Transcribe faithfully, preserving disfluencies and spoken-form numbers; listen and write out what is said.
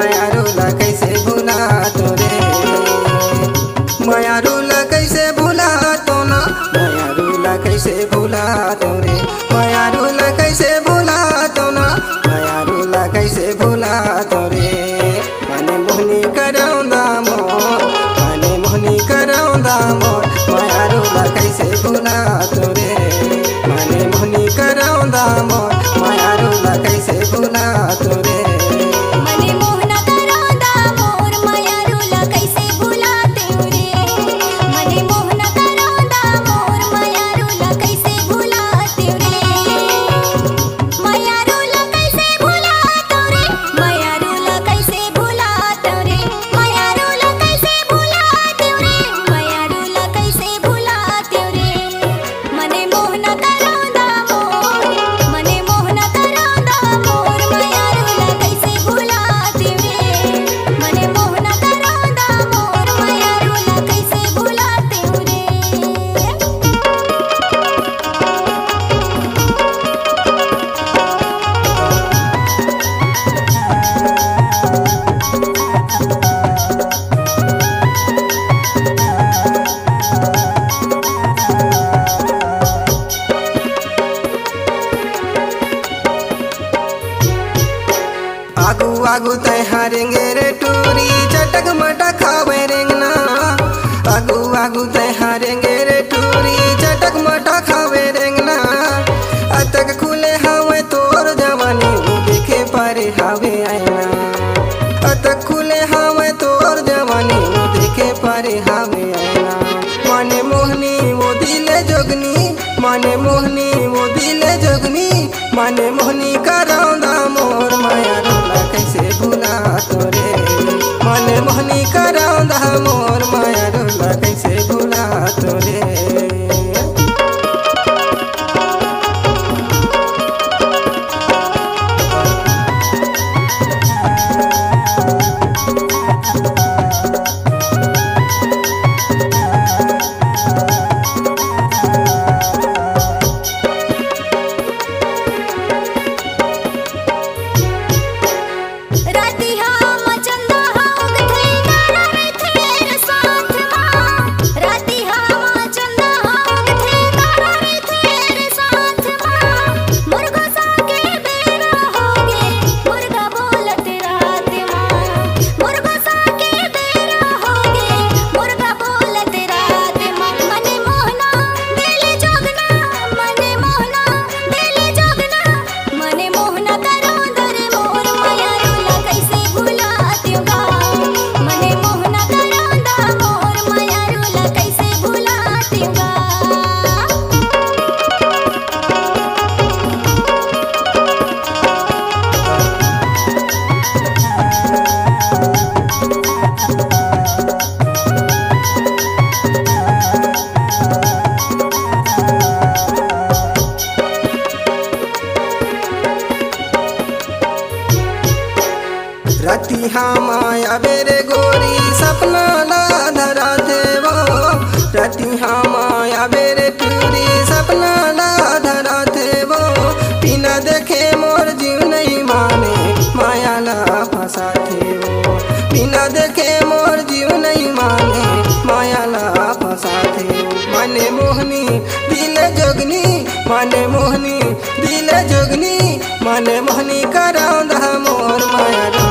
मयारू ला कइसे भुलातों रे, मयारू ला कइसे भुलातों ना, मयारू ला कइसे भुलातों रे, मयारू ला कइसे भुलातों ना, मयारू ला कइसे भुलातों रे। मने मोहनी करौंदा मोर, मने मोहनी करौंदा मोर, मयारू ला कइसे भुलातों रे। मने मोहनी करौंदा मोर, मयारू ला कइसे भुलातों रे। मने मोहना करौंदा मोर, मयारू ला कइसे भुलातेंव रे। मने मोहना करौंदा मोर, मयारू ला कइसे भुलातेंव रे। मयारू ला कइसे भुलातेंव रे, मयारू ला कइसे भुलातेंव रे, मयारू ला कइसे भुलातेंव रे, मयारू ला कइसे भुलातेंव रे। मने मोहना करौंदा मोर, मने मोहना करौंदा मोर, मयारू ला कइसे भुलातेंव रे। मने मोहना करौंदा मोर, मयारू ला कइसे भुलातेंव रे। आगू आगू तैं हा रेंगे रे टूरी, चटक मटक हावे रेंगना। आगू आगू तैं हा रेंगे रे टूरी, चटक मटक हावे रेंगना। अतक खुले हावे तोर जवानी, देखे परे हावे आईना। अतक खुले हावे तोर जवानी, देखे परे हावे आईना। मने मोहनी वो दिले जोगनी, मने मोहनी वो दिले जोगनी, मने मोहनी करौंदा मोर, मयारू ला कइसे भुलातों रे। मने मोहनी करौंदा मोर, मयारू ला कइसे भुलातों रे। रतिहा म चंदा हा उगथे, तारा रहिथे रे साथ मा। रतिहा म चंदा हा उगथे, तारा रहिथे रे साथ मा। मुरगा सा के बेरा होगे, मुरगा बोलत रात मा। मुरगा सा के बेरा होगे, मुरगा बोलत रात मा। मने मोहना दिले जोगना, मने मोहना दिले जोगना। मने मोहना करौंदा रे मोर, मयारू ला कइसे भुलातेंव गा। मने मोहना करौंदा मोर, मयारू ला कइसे भुलातेंव गा। रतिहा म आबे रे गोरी, सपना ला धराथे वो। रतिहा म आबे रे टूरी, सपना ला धराथे वो। बिना देखे मोर जीव नइ माने, मया ला फंसाथे वो। बिना देखे मोर जीव नइ माने, मया ला फंसाथे वो। मने मोहनी दिले जोगनी, मने मोहनी दिले जोगनी, मने मोहनी करौंदा मोर, मयारू